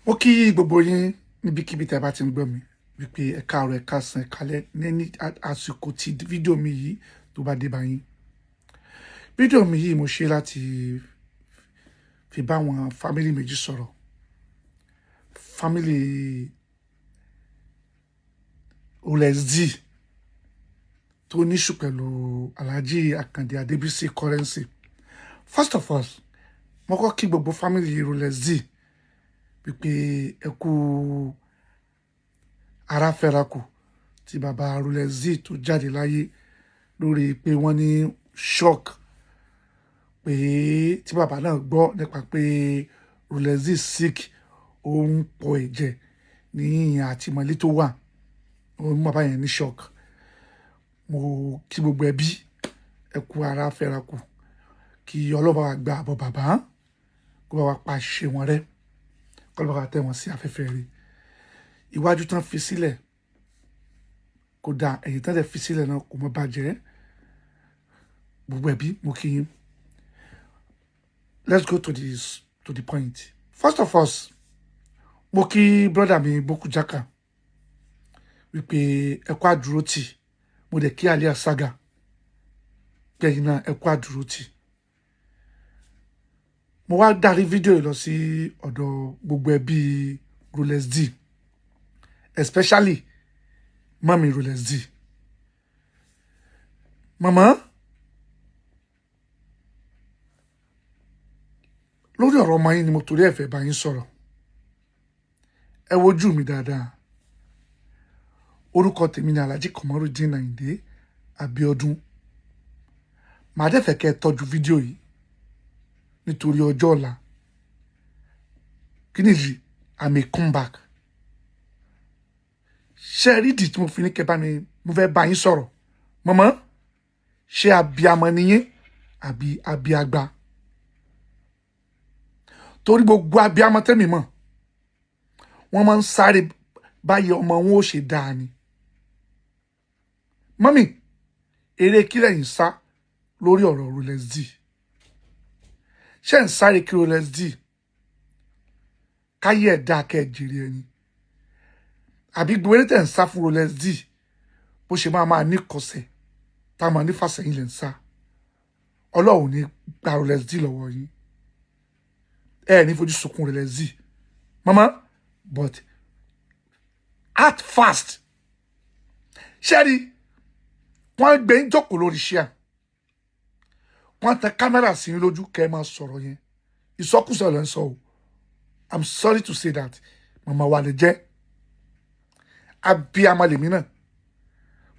Mo kí gbogbo yín níbikíbi tí ẹ bá ti ń gbọ́ mi wípé ẹ káàárọ̀, ẹ káàsán, ẹ káalẹ́ ní àsìkò tí fídíò mi yìí tó bá dé bá yín. Fídíò mi yìí mo ṣe láti fi bá àwọn family méjì sọ̀rọ̀. Family Rolex D tó níṣù pẹ̀lú Alhaji Akande Adébísí Currency. First of all, mo kọ́ kí gbogbo family Rolex D wípé ẹ kú ara fẹ́rakù tí bàbá Rolex D tó jáde láyé lórí pé wọ́n ní shock, pé tí bàbá náà gbọ́ nípa pé Rolex D sick, ó ń pọ̀ ẹ̀jẹ̀ ní ìyẹn àtìmọ́lé tó wà, ó mú bàbá yẹn ní shock. Mo kí gbogbo ẹbí, ẹ kú ara fẹ́rakù, kí Ọlọ́run bá wa gba àbọ̀ bàbá, kó bá wa pa àṣìṣe wọn rẹ́, kó bá wa tẹ́ wọn sí afẹ́fẹ́ rẹ̀. Iwájú tán fi sílẹ̀ kó dáa, ẹ̀yìn tán dẹ̀ fi sílẹ̀ náà kò mọ́ bàjẹ́. Gbogbo ẹbí, mo kí yín. Let's go to the point. First of all, mo kí brother mi Boku Jaka wípé ẹ kú àdúrótì. Mo dẹ̀ kí Alia Saga gbẹ̀yìn náà, ẹ kú àdúrótì. Mo wá darí fídíò yìí lọ sí ọ̀dọ̀ gbogbo ẹbí Rolex D, especially mummy Rolex D. Màmá, lórí ọ̀rọ̀ ọmọ yín ni mo torí ẹ̀ fẹ́ bá yín sọ̀rọ̀. Ẹ wojú mi dáadáa. Orúkọ tèmi ni Alhaji Komorudeen Ayinde Abiodun. Màá dẹ̀ fẹ́ kẹ́ ẹ tọ́jú fídíò yìí nítorí ọjọ́ ọ̀la. Kí nìyí? I may come back. Ṣé ẹ rí ìdí tí mo fi ní kẹ́ bá mi, mo fẹ́ bá yín sọ̀rọ̀? Mọ̀mọ́, ṣé abiamọ ni yín àbí abiagba? Torí gbogbo abiamọ tẹ́mi mọ̀, wọ́n máa ń sáré báyìí ọmọ wọn ò ṣe dáa ni. Mọ́mì, eré kílẹ̀ yìí ń sá lórí ọ̀rọ̀ Rolex D? Ṣé ń sáré kí Rolex D káyé ẹ̀ dáa kẹ́ ẹ̀ jèrè ẹni, àbí gbogbo eré tẹ̀ ń sá fún Rolex D bó ṣe máa máa ní kọsẹ̀ tá a máa ní fàsẹ́yìn lẹ̀ ń sá? Ọlọ́run ní gba Rolex D lọ́wọ́ yín, ẹ ní fojú sunkún Rolex D, mama. But act fast. Ṣẹ́rí wọ́n gbé ń jókòó lórí ṣíà, wọ́n tẹ kámẹ́rà sí yín lójú kẹ́ ẹ máa sọ̀rọ̀ yẹn, ìsọkúsọ lẹ́ ń sọ o. I'm sorry to say that, màmá wa lè jẹ́ abiyamọ lèmi náà.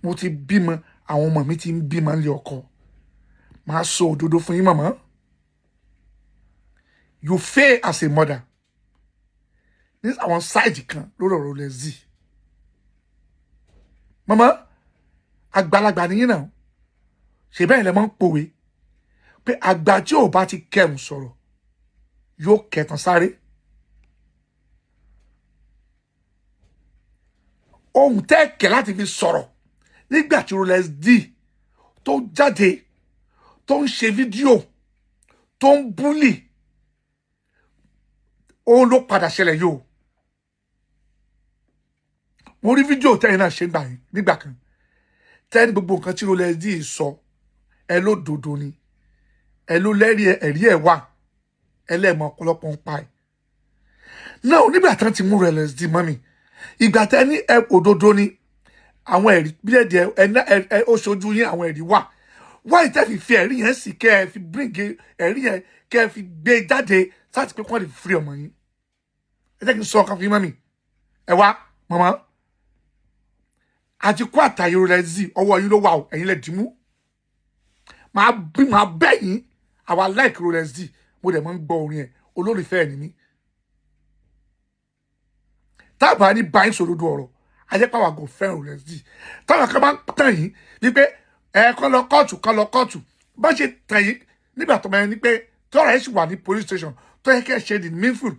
Mo ti bímọ, àwọn ọmọ mi ti ń bímọ nílé ọkọ. Màá sọ òdodo fún yín, màmá. You fail as a mother ní àwọn side kan lórí ọ̀rọ̀ Rolex D. Màmá, àgbàlagbà nìyí náà, ṣe bẹ́ẹ̀ lẹ máa ń pòwe pé àgbà tí ò bá ti kẹrùn sọ̀rọ̀ yóò kẹtàn sáré. Ohun tẹ́ẹ̀kẹ́ láti fi sọ̀rọ̀ nígbà tí Rolex D tó jáde, tó ń ṣe fídíò, tó ń búlì, òun ló padà ṣẹlẹ̀ yìí o. Mo rí fídíò tẹ́yìn náà ṣe ń gbà yín nígbà kan tẹ́ni, gbogbo nǹkan tí Rolex D sọ, ẹ ló dodo ni, ẹ ló lẹ́rìí, ẹ̀rí ẹ̀ wà, ẹ lẹ́ẹ̀mọ ọ̀pọ̀lọpọ̀ ń pa ẹ̀ náà. Nígbà tán ti mú Rolex D mọ́ mi, ìgbà tẹ́ ní ẹ òdodo ni, àwọn ẹ̀rí bílẹ̀dì ẹ ó ṣojú yín, àwọn ẹ̀rí wà, wáyé tẹ́ fi fi ẹ̀rí yẹn sì, kẹ́ ẹ fi bring ẹ̀rí yẹn, kẹ́ ẹ fi gbé jáde sáà ti pé kí wọ́n lè free ọmọ yín. Ẹ jẹ́ kí n sọ ọkàn fún yín, mọ́mì. Ẹ wá, màmá, àti kó àtàyè Rolex D ọwọ́ yín ló wà o, ẹ̀yin lẹ dì mú. Màá bí màá bẹ̀ yín. Àwa like Rolex D, mo dẹ̀ máa ń gbọ́ orin ẹ̀, olólùfẹ́ ẹ̀ ní mí. Táàbà ní báyìí sòdodo ọ̀rọ̀ ajẹ́pàwà kò fẹ́ràn Rolex D. Táwọn kan bá ń tàn yín wípé ẹ kàn lọ kóòtù, kàn lọ kóòtù, bá ṣe tàn yín nígbà tó máa ní pé tọ́rọ̀ ẹ̀ sì wà ní police station tó yẹ kẹ́ ẹ ṣe the needful,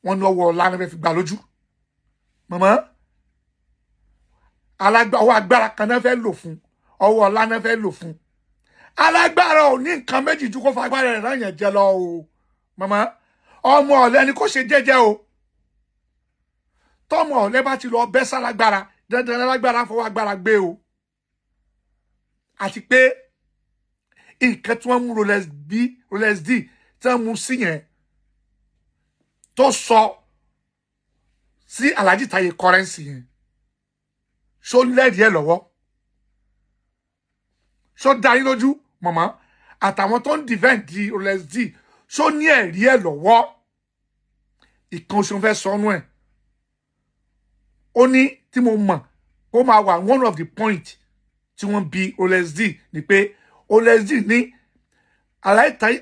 wọ́n ní ọwọ́ ọ̀la náà fẹ́ fi gbà lójú. Màmá, ọwọ́ agbára kan náà fẹ́ lò fún, ọwọ́ ọ̀la náà fẹ́ lò fún. Alágbára ò ní nǹkan méjì ju kó fa agbára rẹ̀ ráyàn jẹ lọ o. Màmá, Ọmọ ọ̀lẹ ni kò ṣe jẹ́jẹ́ o. Tọmọ ọ̀lẹ bá ti lọ bẹ́ sálágbára, dandan lágbára fọwọ́ agbára gbé o. Àti pé nǹkan tí wọ́n mú Rolex B, Rolex D tí wọ́n mú sí yẹn tó sọ sí Alhaji Taye Currency yẹn, ṣó lẹ́rìí ẹ̀ lọ́wọ́? Ṣó dá yín lójú, mọ̀mọ́ àtàwọn tó ń defend di Rolex D? Ṣó ní ẹ̀rí ẹ̀ lọ́wọ́? Ìkan oṣù fẹ́ sọnù ẹ̀. Ó ní tí mo mọ̀ ó máa wà one of the point tí wọ́n bi Rolex D ni pé Rolex D ní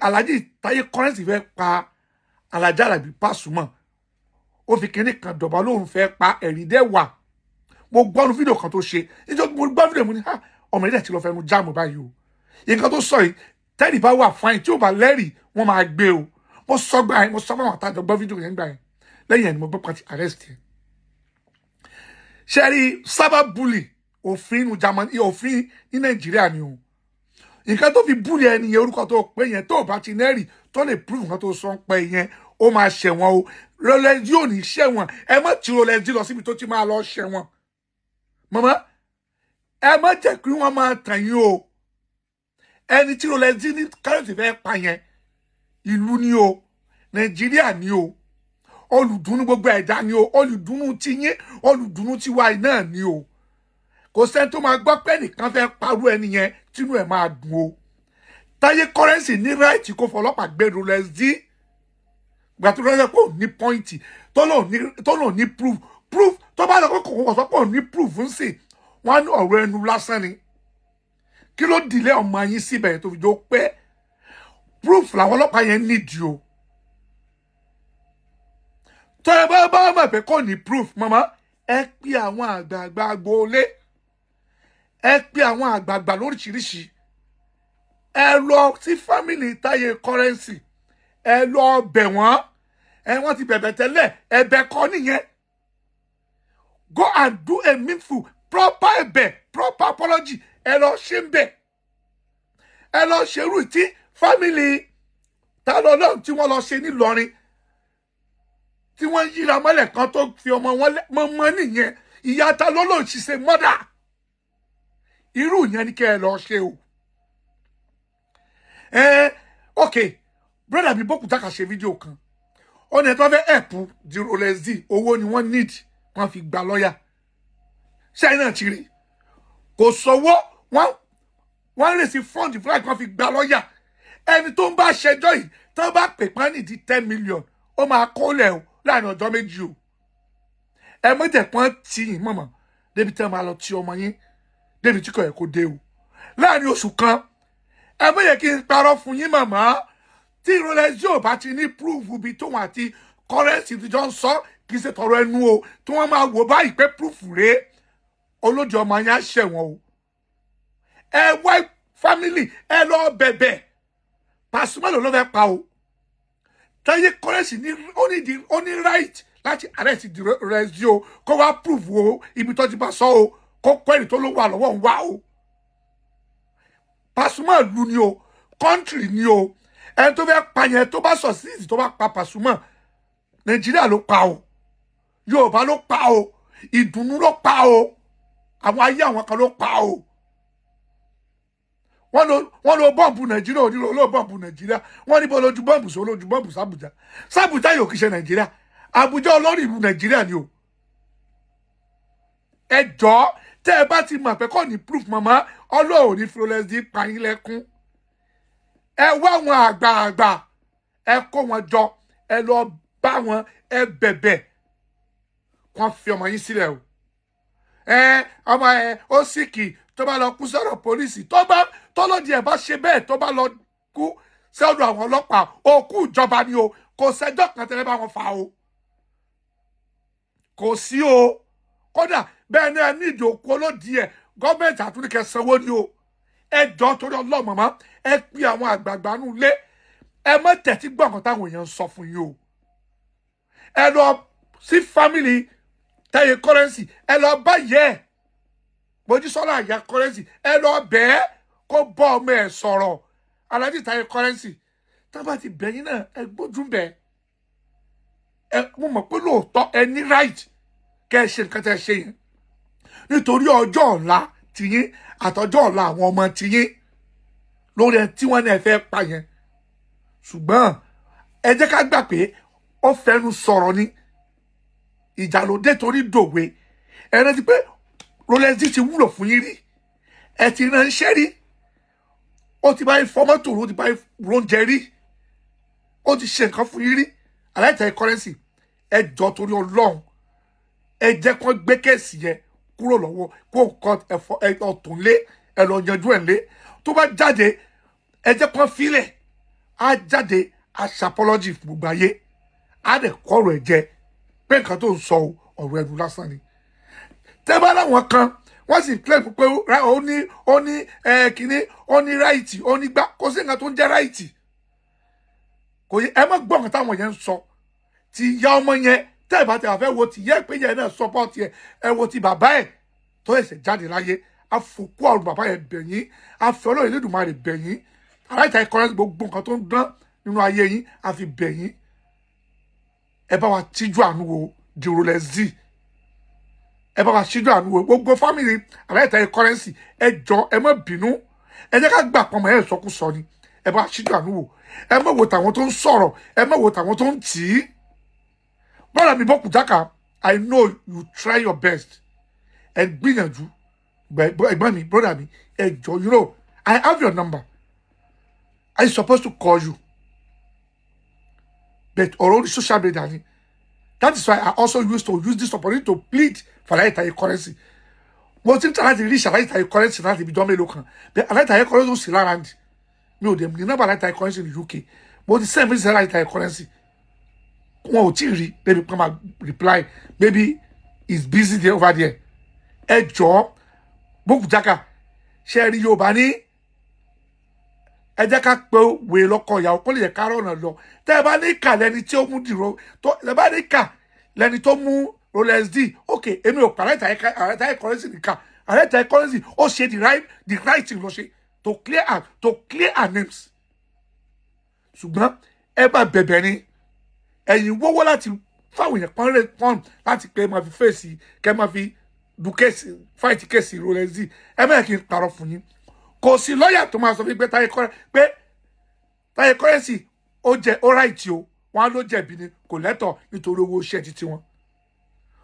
Alhaji Taye Currency fẹ́ pa Alhaji Alabi Pasuma, ó fi kinní kan dọ̀bà lóun fẹ́ pa. Ẹ̀rí dẹ́ wà. Mo gbọ́nu fídíò kan tó ṣe nítorí mo gbọ́ fídíò, mo ní, "Ha, ọmọ yìí dẹ̀ ti lọ fẹnu jáàmù báyìí o." Nǹkan tó sọ yìí, tẹ́lì bá wà fine, tí ò bá lẹ́rìí, wọ́n máa gbé o. Mo sọ gbà yẹn, mo sọ fún àwọn àtàjọ gbọ́ fídíò yẹn gbà yẹn. Lẹ́yìn ẹ̀ ni mo gbọ́ pàtì arrest yẹn. Ṣẹ́rí cyber bully, òfin inú Germany, òfin ní Nàìjíríà ni o. Nǹkan tó fi bully ẹni yẹn, orúkọ tó pé yẹn, tó o bá ti nẹ́rì tó lè prove nǹkan tó sọ ń pẹ́ yẹn, ó máa ṣẹ̀wọ̀n o. Rolex yóò ní ṣẹ̀wọ̀n. Ẹ má ti Rolex lọ síbi tó ti máa lọ ṣẹ̀wọ̀n. Mọ̀mọ́, ẹ má jẹ́ kí wọ́n máa tàn yín o. Ẹni tí Rolex ní kárọ̀tì fẹ́ pa yẹn, ìlú ni o, Nàìjíríà ni o, olùdùnnú gbogbo ẹ̀dá ni o, olùdùnnú ti yín, olùdùnnú tiwa náà ni o. Kò sẹ́ni tó máa gbọ́ pé nìkan fẹ́ parú ẹni yẹn tínú ẹ̀ máa dùn o. Táyé Currency ní right kó fọlọ́pàá gbé Rolex D gbà tó lọ́sẹ̀ kò ní point tó lò ní proof tó bá lọ kó kò sọ pé ò ní proof ń sìn, wọ́n á ní ọ̀rọ̀ ẹnu lásán ni. Kí ló dìlé ọmọ yín síbẹ̀ tó fi jó pé proof làwọn ọlọ́pàá yẹn nídìí o? Tó ẹ bá bá mọ̀ pé kò ní proof, mama, ẹ pé àwọn àgbààgbà agboolé, ẹ pé àwọn àgbààgbà lóríṣiríṣi, ẹ lọ sí family Táyé Currency, ẹ lọ bẹ̀ wọ́n. Ẹ wọ́n ti bẹ̀bẹ̀ tẹ́lẹ̀, ẹ̀bẹ̀ kọ́ nìyẹn. Go and do a meaningful proper ẹ̀bẹ̀, proper apology. Ẹ lọ ṣe ń bẹ̀, ẹ lọ ṣerú tí family ta lọ náà tí wọ́n lọ ṣe nílọrin, tí wọ́n yíra mọ́lẹ̀ kan tó fi ọmọ wọn mọ́ nìyẹn. Ìyá ta ló lòun ṣiṣẹ́ mọ́dà, irú yẹn ni kẹ́ ẹ lọ ṣe o. Ẹ ok, brother mi Bókùtà ṣe fídíò kan, ó ní ẹ tó fẹ́ help di Rolex D, owó ni wọ́n need, wọ́n fi gba lọ́ọ̀yà. Ṣẹ́yìn náà ti rí, kò sówó. Wọ́n rè sí fund fúláì kan fi gba lọ́ọ̀yà. Ẹni tó ń bá ṣẹjọ́ yìí, tó bá pè pọ́n nídìí 10 million, ó máa kólẹ̀ o láàrin ọjọ́ 2 o. Ẹ mọ̀jẹ̀ pọ́n tì yín mọ̀mọ́ débi tí wọ́n máa lọ tí ọmọ yín débi tí kò yẹ kó dé o láàrin oṣù kan. Ẹ mọ̀ yẹ kí n parọ́ fún yín, màmá, tí Rolex yóò bá ti ní proof bí tóun àti Currency ti jọ ń sọ, kì í ṣe tọrọ ẹnu o, tí wọ́n máa wò báyìí pé proof rèé, olójú ọmọ yẹn á ṣẹ̀wọ̀n o. Ẹ wá family, ẹ lọ bẹ̀bẹ̀. Pasuma ló fẹ́ pa o. Táyé Currency ní ó ní right láti arrest di Rolex o, kó wá proof o ibi tó ti bá sọ o, kó kọ́ ẹ̀rí tó ló wà lọ́wọ́ ń wá o. Pasuma ìlú ni o, country ni o. Ẹni tó fẹ́ pa yẹn, tó bá sọ sí tó bá pa Pasuma, Nàìjíríà ló pa o, Yorùbá ló pa o, ìdùnnú ló pa o, àwọn ayé àwọn kan ló pa o. Wọ́n lo bọ́ǹbù Nàìjíríà, òní ló bọ́ǹbù Nàìjíríà. Wọ́n ní bó lójú bọ́ǹbù sí olójú bọ́ǹbù sàbújá. Sàbújá yóò kì í ṣe Nàìjíríà. Àbújá olórí ìlú Nàìjíríà ni o. Ẹ jọ̀ọ́, tẹ́ ẹ bá ti mọ̀ pé kò ní proof, màmá, Ọlọ́run ní Florence dín pa yín lẹ́kún. Ẹ wá àwọn àgbààgbà, ẹ kó wọn jọ, ẹ lọ bá wọn, ẹ bẹ̀bẹ̀ kàn fi ọmọ yín sílẹ̀ o. Ẹ ọmọ ẹ ó sì kì tó bá lọ kú sọ̀rọ̀ pólísì, tó bá tọ́lọ́dì ẹ̀ bá ṣe bẹ́ẹ̀, tó bá lọ kú sọ́dọ̀ àwọn ọlọ́pàá, òkú ìjọba ni o. Kò sẹ́jọ́ kan tẹ́lẹ̀ bá wọn fà o, kò sí o. Kódà bẹ́ẹ̀ ni ẹ ní ìdòkú olódì ẹ̀, gọ́ọ̀mẹ̀ntì àtúnikẹ́ sanwó ni o. Ẹ jọ, torí ọlọ́mọ̀mọ́, ẹ pé àwọn àgbààgbà nù lé. Ẹ má tẹ̀tí gbọ́ nǹkan táwọn èèyàn ń sọ fún yín o. Ẹ lọ sí family Táyé Currency, ẹ lọ bá yẹ ẹ Mojísọ́lá àyà Currency, ẹ lọ bẹ́ẹ̀ kó bọ́ ọmọ ẹ sọ̀rọ̀. Alhaji Táyé Currency, tá bá ti bẹ̀yìn náà, ẹ gbójú bẹ́ẹ̀. Ẹ mo mọ̀ pé lóòótọ́ ẹ ní right kẹ́ ẹ ṣe nǹkan tẹ́ ẹ ṣe yẹn nítorí ọjọ́ ọ̀la tiyín àtọjọ́ ọ̀la àwọn ọmọ tiyín lórí ẹ tí wọ́n náà fẹ́ pa yẹn. Ṣùgbọ́n ẹ jẹ́ ká gbà pé ó fẹnu sọ̀rọ̀ ni, ìjà ló dé torí dòwe. Ẹ rántí pé Rolex D ti wúlò fún yín rí, ẹ ti ránṣẹ́ rí, ó ti bá yín fọ́ mọ́tò, ó ti bá yín róúnjẹ rí, ó ti ṣe nǹkan fún yín rí. Aláìtẹ̀ Currency, ẹ jọ torí Ọlọ́run, ẹ jẹ́ kó gbé case yẹn kúrò lọ́wọ́ kó nǹkan ẹ̀fọ́ ẹ ọ̀tún lé, ẹ lọ yanjú ẹ̀ lé. Tó bá jáde, ẹ jẹ́ kó filẹ̀, á jáde, á ṣe apology fún gbogbo ayé, á dẹ̀ kọ́rọ̀ ẹ̀ jẹ pé nǹkan tó ń sọ o, ọ̀rọ̀ ẹnu lásán ni. Tẹ́ bá láwọn kan wọ́n sì claim pé ó ní ẹ kínní, ó ní right, ó ní gbá, kò sí nǹkan tó ń jẹ́ right. Kò yẹ ẹ má gbọ́ nǹkan táwọn yẹn ń sọ. Ti ìyá ọmọ yẹn, tẹ́ ẹ bá ti àfẹ́ wo ti yẹ pé yẹn náà support yẹ, ẹ wo ti bàbá ẹ̀ tó ẹsẹ̀ jáde láyé. Àfòkú ọ̀run bàbá yẹn bẹ̀yìn, àfi Ọlọ́run Elédùmarè bẹ̀yìn, aláìta ìkọrẹ́, gbogbo nǹkan tó ń dán nínú ayé yín àfi bẹ̀yìn, ẹ bá wa tíjú àánú wo di Rolex D. Ẹ bá wa ṣíjú àánú wo gbogbo family aláìta Currency. Ẹ jọ, ẹ má bínú, ẹ jẹ́ ká gbà pọ́nmọ́ ẹ sọkúsọ ni. Ẹ bá wa ṣíjú àánú wò. Ẹ má wo tàwọn tó ń sọ̀rọ̀, ẹ má wo tàwọn tó ń tì í. Bọ́lá mi bọ́kù jáka, I know you try your best. Ẹ gbìyànjú, ẹ̀gbọ́n mi, brother mi, ẹ jọ, you know I have your number. I supposed to call you, but ọ̀rọ̀ orí social media ni. That is why I also used to use this opportunity to plead for Aláìtàyè Currency. Mo ti ń tà láti rí Aláìtàyè Currency láti ibi jọ́ mélòó kan, but Aláìtàyè Currency ò sí lára ní. Mi ò dẹ̀ ní nọ́mbà Aláìtàyè Currency ní UK. Mo ti send message Aláìtàyè Currency, wọn ò tí ì rí. Maybe kàn máa reply, maybe he's busy there, over there. Ẹ jọ̀ọ́, Bókùjáka, ṣe rí Yorùbá ní ẹ jẹ́ ká pé wèé lọ́kọ ìyàwó kó lè yẹ ká rọ̀nà lọ. Tẹ́ ẹ bá ní kà lẹ́ni tí ó mú dìrò tó, ẹ bá ní kà lẹ́ni tó mú Rolex D, ok, èmi ò pa Aláìtàyè Currency nìkan. Aláìtàyè Currency ó ṣe the right thing ló ṣe to clear our names. Ṣùgbọ́n ẹ bá bẹ̀bẹ̀ ni, ẹ̀yin wọ́wọ́ láti fáwọn èèyàn pọ́n rẹ̀ pọ́n láti pé máa fi fèsì, kẹ́ máa fi du case, fight case Rolex D. Ẹ má yẹ kí n parọ́ fún yín, kò sí lọ́ọ̀yà tó máa sọ fún yín pé Táyé Kọ́rẹ́, pé Táyé Currency ó jẹ ó right o. Wọn á ló jẹ̀bi ni, kò lẹ́tọ̀ nítorí owó iṣẹ́ títí wọn.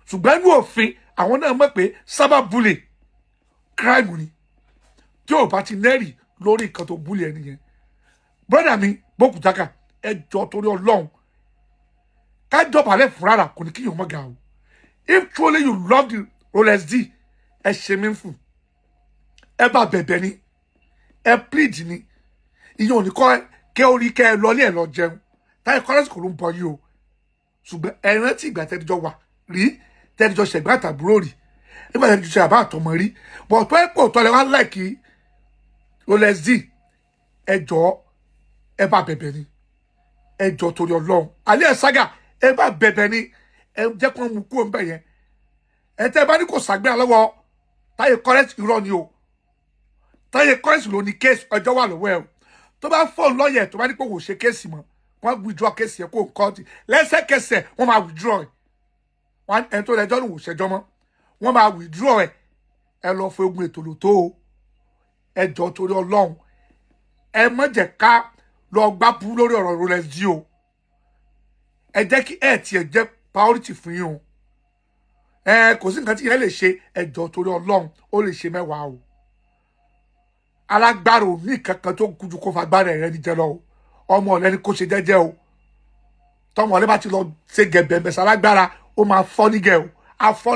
Ṣùgbọ́n inú òfin, àwọn náà mọ̀ pé cyber bully crime ni tí ò bá ti nẹ́rì lórí nǹkan tó bully ẹni yẹn. Brother mi Bókùjáka, ẹ jọ torí Ọlọ́run, ká dọ̀bálẹ̀ fún rárá kò ní kí yòó mọ̀ ga o. If truly you love the Rolex D, ẹ ṣe mí fún, ẹ bá bẹ̀bẹ̀ ni, ẹ plead ni. Ìyẹn ò ní kọ́ kẹ́ orí kẹ́ ẹ lọlé ẹ lọ jẹun. Táyé Currency kò ló ń bọ yìí o. Ṣùgbọ́n ẹ rántí ìgbà tẹ́lẹ̀jọ wà rí, tẹ́lẹ̀jọ ṣẹ̀gbọ́n àtàbúrò rí, nígbà tẹ́lẹ̀jọ ṣe àbá àtọmọ rí bọ̀ tó ẹ pò tọ́lẹ̀ wá like Rolex D. Ẹ jọ̀ọ́, ẹ bá bẹ̀bẹ̀ ni. Ẹ jọ̀ọ́ torí Ọlọ́run, alẹ́ ẹ̀ sága, ẹ bá bẹ̀bẹ̀ ni, ẹ jẹ́ kó mú kúrò ńbẹ̀ yẹn. Ẹ tẹ́ bá ní kò sàgbéra lọ́wọ́ Táyé Currency, irọ́ ni o. Táyé Currency ló ní case, ọjọ́ wà lọ́wọ́ ẹ o. Tó bá fóònù lọ́yẹ̀, tó bá ní pé kò ṣe case mọ́, wọ́n withdraw case yẹn kó kọ́ọ̀tì lẹ́sẹ̀kẹsẹ̀. Wọ́n máa withdraw ẹ̀. Wọ́n ẹni tó lẹ́jọ́ ló wò ṣẹjọ́ mọ́, wọ́n máa withdraw ẹ̀. Ẹ lọ fún ogun ètò lòtó o. Ẹ jọ torí Ọlọ́run, ẹ má jẹ́ ká lọ gbá bú lórí ọ̀rọ̀ Rolex D o. Ẹ jẹ́ kí ẹ tiẹ̀ jẹ́ priority fún yín o. Ẹ kò sí nǹkan tí yẹn lè ṣe. Ẹ jọ torí Ọlọ́run, ó lè ṣe mẹ́wàá o. Alágbára ò ní kankan tó kújú kó fagbára rẹ ní jẹ lọ o. Ọmọ ọ̀lẹ ni kó ṣe jẹ́jẹ́ o. Tọmọ ọ̀lẹ bá ti lọ ṣe gẹ̀bẹ̀mẹ̀sà alágbára, ó máa fọ́ nígẹ̀ o, afọ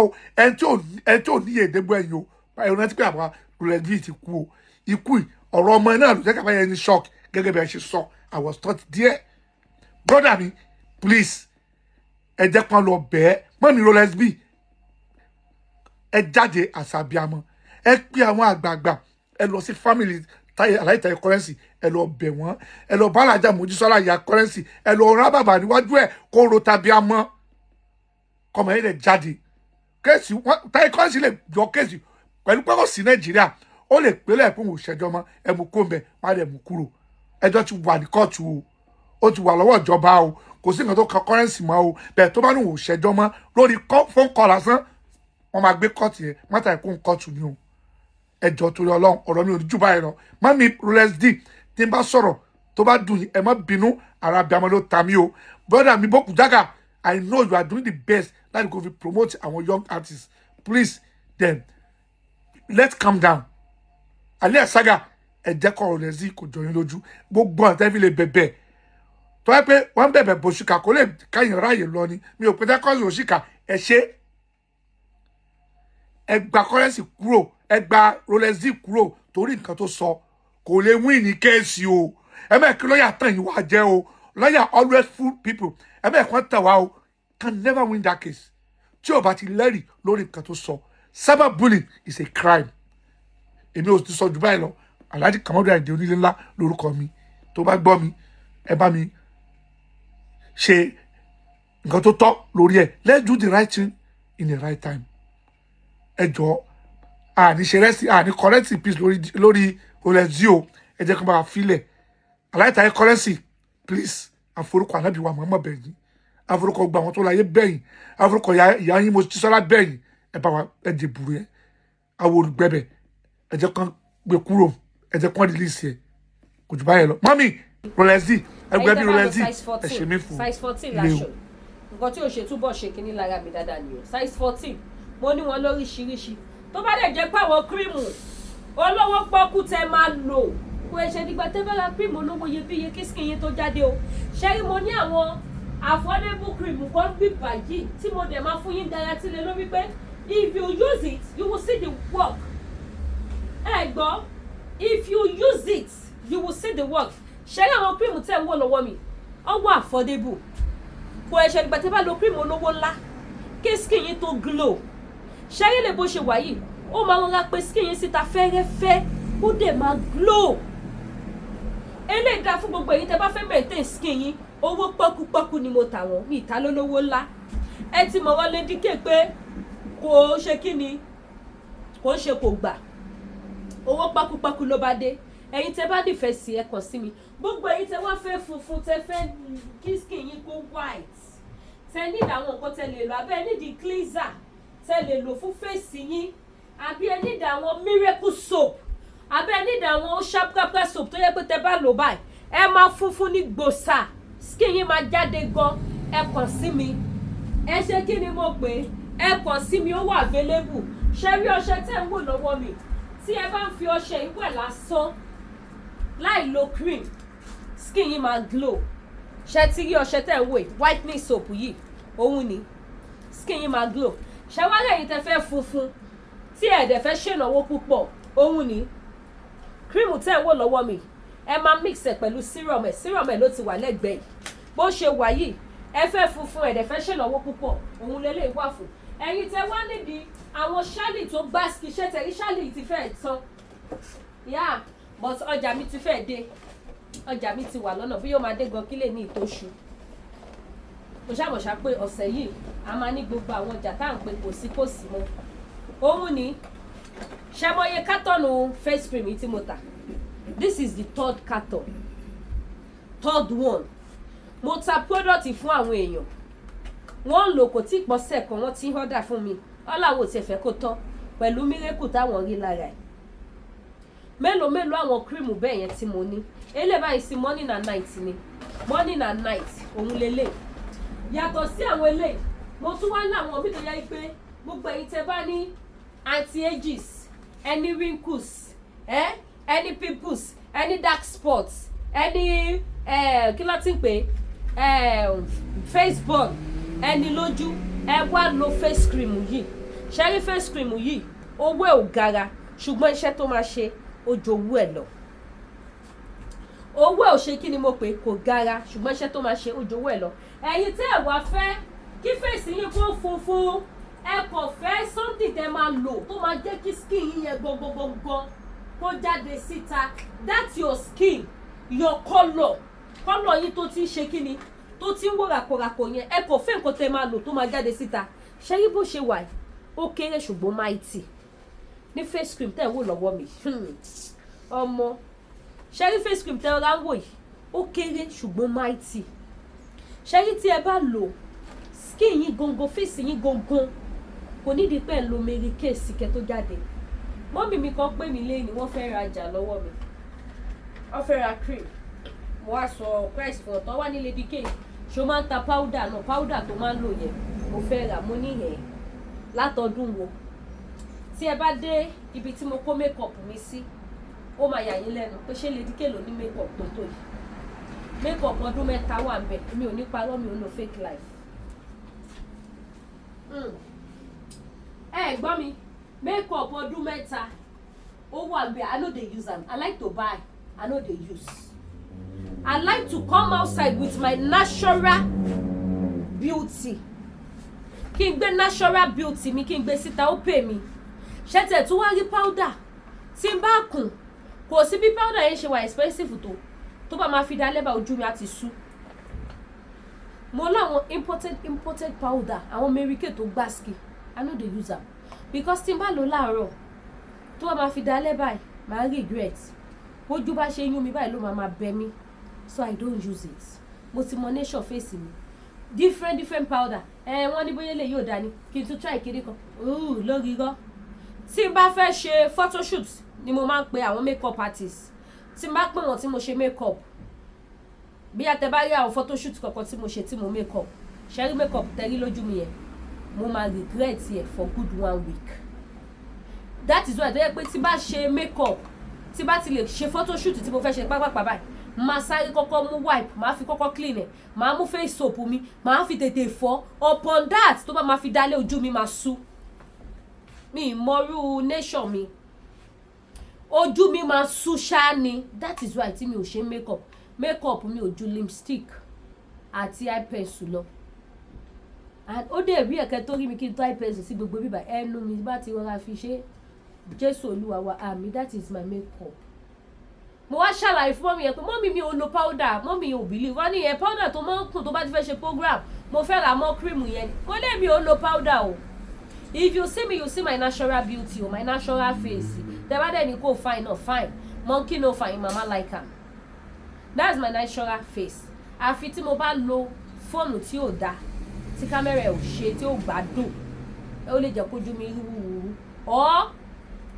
o. Ẹni tí ò níyè dégbò ẹ̀yìn o, ẹ̀rọ rántí pé àwọn Rolex D ti kú o. Ikú yìí, ọ̀rọ̀ ọmọ náà ló jẹ́ ká bá yẹn ní shock gẹ́gẹ́ bí ẹ ṣe sọ. I was taught there. Brother mi, please, ẹ jẹ́ kán lọ bẹ́ẹ̀ mọ́mi Rolex B. Ẹ jáde àṣàbíamọ, ẹ pé àwọn àgbààgbà, ẹ lọ sí family Táyé, Aláìtàyé Currency, ẹ lọ bẹ̀ wọ́n. Ẹ lọ bá Alájà Mojísọ́lá ìyá Currency, ẹ lọ rá bàbà níwájú ẹ kó ro tàbí amọ́ kọmọ yẹn lè jáde. Case wọn, Táyé Currency lè yọ case pẹ̀lú pé kò sí Nàìjíríà, ó lè pélé ẹ̀kún òṣèjọ́ mọ́. Ẹ mú kó ń bẹ̀, wọ́n á lè mú kúrò. Ẹjọ́ ti wà ní kóòtù o, ó ti wà lọ́wọ́ ìjọba o. Kò sí nǹkan tó kan Currency mọ́ o. Bẹ́ẹ̀ tó bá ní wò ṣẹjọ́ mọ́ lórí phone call lásán, wọ́n máa gbé kóòtù yẹn mọ́tà ẹ̀kún kóòtù ni o. Ẹjọ́, torí Ọlọ́run, ọ̀rọ̀ mi ò ní jù báyìí lọ. Mummy Rolex D, tí n bá sọ̀rọ̀ tó bá dùn yín, ẹ má bínú. Ara abiyamọ ló ta mí o. Brother mi Bókù Jágà, I know you are doing the best láti go fi promote àwọn young artists. Please then, let's calm down. Alẹ́ saga, ẹ jẹ́ kọ́ Rolex D kò jọ yín lójú. Gbogbo àtẹ́fí lè bẹ̀bẹ̀ tó yẹ pé wọ́n bẹ̀bẹ̀ bòṣìkà kó lè káyìn ráàyè lọ ni. Mi ò pété kọ́sì òṣìkà. Ẹ ṣe, ẹ gba Currency kúrò, ẹ gba Rolex D kúrò, torí nǹkan tó sọ kò lè win ní case o. Ẹ mẹ́ẹ̀ kí lọ́ọ̀yà tàn yín wá jẹ́ o. Lọ́ọ̀yà always fool people. Ẹ mẹ́ẹ̀ kàn tẹ̀ wá o. Can never win that case tí o bá ti lẹ́rìí lórí nǹkan tó sọ. Cyberbullying is a crime. Èmi ò ti sọ jù báyìí lọ. Alhaji Kamadu Ayinde Onílé Ńlá lórúkọ mi. Tó bá gbọ́ mi, ẹ bá mi ṣe nǹkan tó tọ́ lórí ẹ̀. Let's do the right thing in the right time. Ẹ jọ, àní ṣe rẹ́sì, àní currency peace lórí Rolex o. Ẹ jẹ́ kí n bá wa filẹ̀ aláìtàyẹ Currency. Please, àforúkọ ànábì wa Muhammad bẹ̀yìn, àforúkọ gba àwọn tó láyé bẹ̀yìn, àforúkọ ìyá yín Mojísọ́lá bẹ̀yìn, ẹ bá wa, ẹ dìbò yẹn àwọn olùgbẹ́bẹ̀. Ẹ jẹ́ kán gbé kúrò, ẹ jẹ́ kán release ẹ. Kò jù báyẹn lọ. Mummy Rolex, ẹgbẹ́ bí Rolex, ẹ ṣe mí fún Size 14 ilé o. Láṣọ nǹkan tí ò ṣe túbọ̀ ṣe kínní lára mi dáadáa ni o. Size 14, mo ní wọn lóríṣiríṣi. Tó bá dẹ̀ jẹ́ pé àwọn cream olówó pọ́kú tẹ máa lò, kò ẹ̀ṣẹ̀ nígbà tẹ́ bá ra cream olówó iyebíye kí skin yín tó jáde o. Ṣẹ́rí, mo ní àwọn affordable cream kan bí báyìí tí mo dẹ̀ máa fún yín guarantee lé lórí pé if you use it, you will see the work. Ẹ gbọ́, if you use it, you will see the work. Ṣẹ́rí àwọn cream tẹ́ ń wò lọ́wọ́ mi, ó wà affordable. Kò ẹ̀ṣẹ̀ nígbà tẹ́ bá lo cream olówó ńlá kí skin yín tó glow. Ṣẹ́rí lè bó ṣe wà yìí, ó máa rọra pé skin yín síta fẹ́rẹ́fẹ́, ó dẹ̀ máa glow. Eléyìí dáa fún gbogbo èyí tẹ́ bá fẹ́ maintain skin yín. Owó pọ́kúpọ́kú ni mo tà wọ́n, mi ìta lólówó ńlá. Ẹ ti mọ̀ wọ́n Lady K pé kò ṣe kí ni, kò ṣe kò gbà, owó pọ́kúpọ́kú ló bá dé. Ẹ̀yin tẹ́ bá nífẹ̀ẹ́ sí, ẹ kàn sí mi. Gbogbo ẹ̀yin tẹ́ wá fẹ́ funfun, tẹ́ fẹ́ kí skin yín kó white, tẹ́ need àwọn nǹkan tẹ́ lè lò, abẹ́ need cleanser tẹ́ lè lò fún face yín, àbí ẹ need àwọn miracle soap, àbí ẹ need àwọn ṣàprápra soap tó yẹ pé tẹ́ bá lò báyìí, ẹ máa funfun ní gbòòsà, skin yín máa jáde gan, ẹ kàn sí mi. Ẹ ṣe kí ni mo pè é? Ẹ kàn sí mi, ó wà available. Ṣe rí ọṣẹ tẹ́ ń wò lọ́wọ́ mi, tí ẹ bá ń fi ọṣẹ ìwẹ̀ lásán láì lo cream, skin yín máa glow. Ṣe ti rí ọṣẹ tẹ́ ń wò yìí, whitening soap yìí, òun ni skin yín máa glow. Ṣe wá lẹ́yìn tẹ́ fẹ́ funfun tí ẹ dẹ̀ fẹ́ ṣènáwó púpọ̀, òun ni cream tẹ́ ń wò lọ́wọ́ mi. Ẹ máa mix ẹ pẹ̀lú serum ẹ̀. Serum ẹ̀ ló ti wà lẹ́gbẹ̀ẹ́ yìí. Bó ṣe wà yìí, ẹ fẹ́ funfun, ẹ dẹ̀ fẹ́ ṣènáwó púpọ̀, òun lélẹ̀ wà fún. Ẹ̀yin tẹ́ wá nídìí àwọn ṣálì tó gbá ṣiṣẹ́ tẹ̀rí, ṣálì ti fẹ́ tán yá, but ọjà mi ti fẹ́ dé, ọjà mi ti wà lọ́nà, bí yóò máa dé gan kí lè ní ìtòṣù. Mo ṣàmọ̀ṣá pé ọ̀sẹ̀ yìí a máa ní gbogbo àwọn ọjà tá à ń pè kò sí, kò sí mọ́. Òun ni ṣẹ́mọye carton face cream yìí tí mo tà. This is the third carton, third one. Mo ta product fún àwọn èèyàn, wọ́n ń lò, kò tí ì pọ́sẹ̀ kan, wọ́n ti ń order fún mi. Ọ̀làwọ̀ tiẹ̀ fẹ́ kó tán pẹ̀lú miracle táwọn rí lára ẹ̀. Mélòó mélòó àwọn cream bẹ́ẹ̀ yẹn tí mo ní. Eléyìí báyìí sí morning and night ni, morning and night òun lélẹ̀. Yàtọ̀ sí àwọn eléyìí, mo tún wá láwọn míì tó yẹ pé gbogbo ẹ̀yin tẹ́ bá ní anti-ages, any wrinkles, any pimples, any dark spots, any kí ló ti ń pè é, face burn, ẹni lójú, ẹ wá lo face cream yìí. Ṣẹ́rí face cream yìí, owó ẹ̀ ò gara, ṣùgbọ́n iṣẹ́ tó máa ṣe, ó ju owó ẹ̀ lọ. Owó ẹ̀ ò ṣe kí ni mo pè, kò gara, ṣùgbọ́n iṣẹ́ tó máa ṣe, ó ju owó ẹ̀ lọ. Ẹ̀yin tẹ́ ẹ̀ wá fẹ́ kí face yín kó funfun, ẹ kàn fẹ́ something tẹ́ máa lò tó máa jẹ́ kí skin yín yẹn gangan kó jáde síta, that's your skin, your colour, colour yín tó ti ń ṣe kí ni, tó ti ń wò ràkòràkò yẹn, ẹ kò fẹ́ nǹkan tẹ́ máa lò tó máa jáde síta. Ṣé rí bó ṣe wà yìí, ó kéré ṣùgbọ́n mighty ní face cream tẹ́ ẹ̀ wò lọ́wọ́ mi. Ọmọ, ṣé rí face cream tẹ́ ẹ rà ń wò yìí, ó kéré ṣùgbọ́n mighty. Ṣẹ́rí tí ẹ bá lò, skin yín gangan, face yín gangan, kò nídìí pé ẹ̀ ń lo Mary Kay sí kẹ́ tó jáde. Mummy mi kan pè mí lẹ́yìn, wọ́n fẹ́ rajà lọ́wọ́ mi, wọ́n fẹ́ ra cream. Mo wá sọ price fún ọ̀tọ̀ wá ní Lady K, ṣó máa ń ta powder náà? Powder tó máa ń lò yẹn, mo fẹ́ rà. Mo ní yẹn látọdún wo. Tí ẹ bá dé ibi tí mo kó makeup mi sí, ó máa yà yín lẹ́nu pé ṣé Lady K ló ní makeup tó tó yìí? Makeup ọdún 3 wà ń bẹ̀. Mi ò ní parọ́, mi ò lo fake life. Ẹ gbọ́ mi, makeup ọdún 3 ó wà ń bẹ̀. I no dey use am. I like to buy, I no dey use. I like to come outside with my natural beauty. Kí n gbé natural beauty mi, kí n gbé síta, ó pè mí. Ṣẹ́tẹ̀ tún wá rí powder tí n bá kùn, kò sí bí powder yẹn ṣe wà expensive tó, tó bá máa fi dá lẹ́bàá, ojú mi á ti sú. Mo láwọn imported powder, àwọn Mary Kay tó gbàsíkì. I no dey use am because tí n bá lò láàárọ̀, tó bá máa fi dá lẹ́bàá, màá regret. Bójú bá ṣe yún mi báyìí ló máa máa bẹ mí, so I don't use it. Mo ti mọ nature face mi. Different different powder, ẹ wọ́n ní bóyá lè yóò dání kí n tún try kiri kan lórí irọ́. Tí n bá fẹ́ ṣe photoshoot ni mo máa ń pe àwọn makeup artist. Tí n bá pè wọ́n, tí mo ṣe makeup, bí a tẹ bá rí àwọn photoshoot kankan tí mo ṣe, tí mo makeup, ṣe rí makeup tẹ rí lójú mi yẹn, mo máa regret ẹ for good one week. That is why tó yẹ pé tí bá ṣe makeup, tí bá ti lè ṣe photoshoot tí mo fẹ́ ṣe pápápá báyìí, máa sáré kọ́kọ́ mú wipe, máa fi kọ́kọ́ clean ẹ̀, máa mú face soap mi, máa fi tètè fọ́. Upon that, tó bá máa fi dálé, ojú mi máa sú mi. Ìmọ̀rú nation mi, ojú mi máa sú ṣáá ni. That is why tí mi ò ṣe makeup. Makeup mi ò ju lipstick àti eye pencil lọ, and ó dẹ̀ rí ẹ̀kẹ́ tó rí mi kí n tó eye pencil sí gbogbo bíbá ẹnu mi bá ti rọra fi ṣe. Jésù Olúwa wa, àmín. That is my makeup. Mo wá ṣàlàyé fún mummy yẹn pé mummy, mi ò lo powder. Mummy yẹn ò believe. Wọ́n ní yẹn powder tó máa ń kùn tó bá ti fẹ́ ṣe program, mo fẹ́ rà mọ́ cream yẹn. Mo lè mi ò lo powder o. If you see me, you see my natural beauty o, my natural face. Tẹ bá dẹ̀ ní kò fine náà, fine. Monkey no fine, mama like am. That's my natural face. Àfi tí mo bá lo fóònù tí ò dáa, tí kámẹ́rà ẹ̀ ò ṣe, tí ò gbádùn, ó lè jẹ́ kójú mi rí wúwúrú, or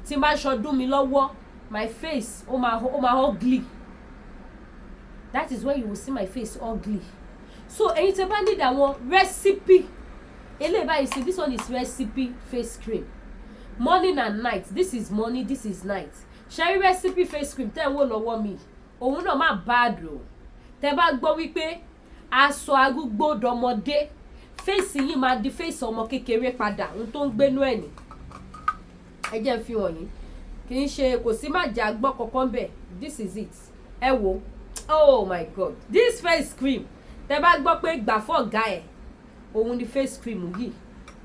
tí n bá ṣọdún mi lọ́wọ́, my face ó máa ugly. That is when you will see my face ugly. So ẹ̀yin tẹ́ bá need àwọn recipe eléyìí báyìí sí, this one is recipe face cream, morning and night. This is morning, this is night. Ṣẹ́rí recipe face cream tẹ́ ń wò lọ́wọ́ mi, òun náà má bad o. Tẹ́ bá gbọ́ wípé aṣọ arúgbó dọmọdé, face yìí máa di face ọmọ kékeré padà. Ohun tó ń gbénú ẹ̀ ní ẹ jẹ́ n fi hàn yín. Kì í ṣe kò sí má jà gbọ́ kankan bẹ́ẹ̀. This is it. Ẹ wo, oh my God, this face cream, tẹ́ bá gbọ́ pé gbà fọ́ọ̀gá ẹ̀, òun ni face cream yìí.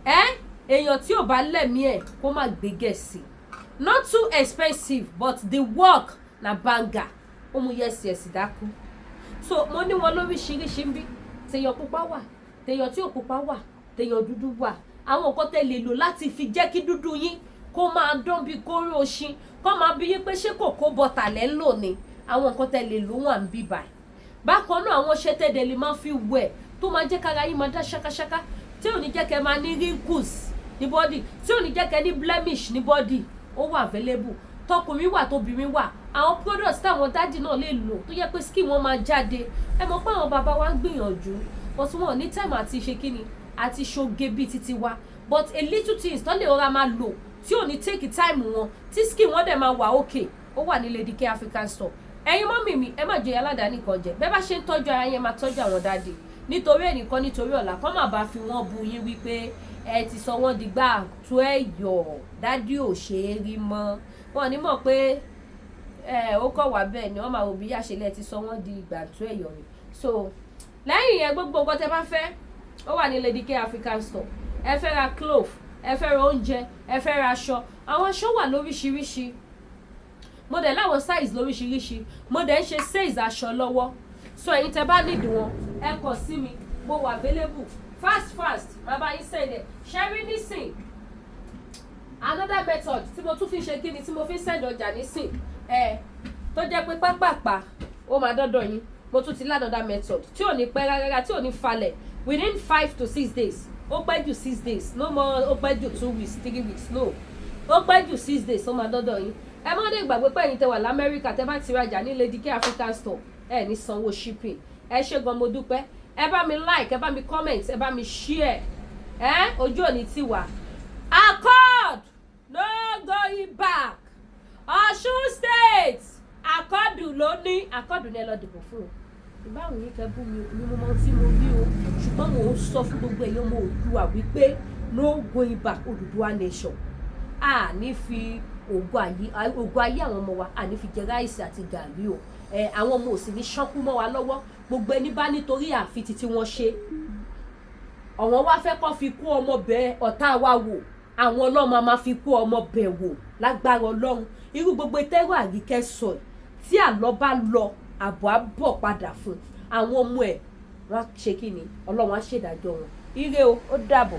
Ẹ èèyàn tí ò bá lẹ̀mí ẹ̀ kó má gbé gẹ̀ẹ́sì. Not too expensive, but the work na banger. Ó mú yes yes dákú. So mo ní wọn lóríṣiríṣi ń bí. Tèèyàn pupa wà, tèèyàn tí ò pupa wà, tèèyàn dúdú wà. Àwọn nǹkan tẹ́ lè lò láti fi jẹ́ kí dúdú yín kó máa dán bí kóró oṣin, kó máa bí yín pé ṣé kòkó bọ́tà lẹ́ ń lò ní, àwọn nǹkan tẹ́ lè lò wà ń bí báyìí. Bákan náà, àwọn ọṣẹ tẹ́lẹ̀ lè máa fi wẹ̀ tó máa jẹ́ kára yín máa dá ṣákáṣáká, tí ò ní jẹ́ kẹ́ máa ní wrinkles ní body, tí ò ní jẹ́ kẹ́ ní blemish ní body, ó wà available. Tọkùnrin wà, tóbìnrin wà. Àwọn products táwọn daddy náà lè lò tó yẹ pé skin wọn máa jáde. Ẹ mọ̀ pé àwọn bàbá wa ń gbìyànjú, but wọn ò ní time àti ṣe kíni àti ṣoge bíi titi wa, but a little things tó lè rọra máa lò tí ò ní take time wọn, tí skin wọn dẹ̀ máa wà okay, ó wà ní Lady K African Store. Ẹ̀yin mummy mi, ẹ má jẹ́ aládàáni kan jẹ. Bẹ́ẹ̀ bá ṣe ń tọ́jú ara yẹn, máa tọ́jú àwọn daddy, nítorí ẹnìkan, nítorí ọ̀la kọ́ má bàa fi wọ́n bu yín wípé ẹ ti sọ wọ́n di gbà tó ẹ yọ̀, daddy ò ṣe é rí mọ́. Wọn ní mọ̀ pé ẹ ó kọ̀ wá bẹ́ẹ̀ ni wọ́n máa wò bí àṣẹlẹ̀ ti sọ wọ́n di ìgbà tó ẹ yọ̀ ni. So lẹ́yìn yẹn, gbogbo nǹkan tẹ́ bá fẹ́, ó wà ní Lady K African Store. Ẹ fẹ́ ra cloth, ẹ fẹ́ ra oúnjẹ, ẹ fẹ́ ra aṣọ, àwọn aṣọ wà lóríṣiríṣi. Mo dẹ̀ láwọn size lóríṣiríṣi. Mo dẹ̀ ń ṣe sales aṣọ lọ́wọ́, so ẹ̀yin tẹ́ bá need wọn, ẹ kàn sí mi. Mo wà available fast fast, màá bá yín send ẹ̀. Ṣẹ́rí nísìn, another method tí mo tún fi ṣe kíni, tí mo fi send ọjà nísìn ẹ, tó jẹ́ pé pápápá ó máa dọ́dọ̀ yín. Mo tún ti lá another method tí ò ní pẹ́ rárá, tí ò ní falẹ̀. Within 5 to 6 days, ó pẹ́ jù 6 days, no more. Ó pẹ́ jù 2 weeks, 3 weeks, no, ó pẹ́ jù 6 days, ó máa dọ́dọ̀ yín. Ẹ má dé gbàgbé pé ẹ̀yin tẹ́ wà lamẹ́ríkà, tẹ́ bá ti rajà ní Lady K African Store, ẹ ní sanwó shipping. Ẹ ṣé gan, mo dúpẹ́. Ẹ bá mi like, ẹ bá mi comment, ẹ bá mi share. Ẹ ojú òní ti wà. Accord, no going back. Ọ̀ṣun State, Accord ló ní. Accord ní ẹ lọ dìbò fún o. Ìbáwọn yìí kẹ bú mi ní mo mọ tí mo rí o, ṣùgbọ́n mò ń sọ fún gbogbo èèyàn ọmọ Oòduà wípé no going back. Odùduwà nation, a ní fi ògùn ayé àwọn ọmọ wa, a ní fi jẹ rice àti gàrí o. Ẹ àwọn ọmọ ò sì ní ṣánkú mọ́ wa lọ́wọ́. Gbogbo ẹni bá nítorí àfi títí wọn ṣe, ọ̀wọ́n wá fẹ́ kọ́ fi kú ọmọ bẹ́ẹ̀ ọ̀tá wa wò, àwọn ọlọ́mọ a máa fi kú ọmọ bẹ̀ wò lágbára Ọlọ́run. Irú gbogbo tẹ́rọ àríkẹ́ sọ, tí àlọ́ bá lọ, àbọ̀ á bọ̀ padà fún àwọn ọmọ ẹ̀. Wọ́n á ṣe kí ni? Ọlọ́run á ṣèdájọ́ wọn. Ire o, ó dàbọ̀.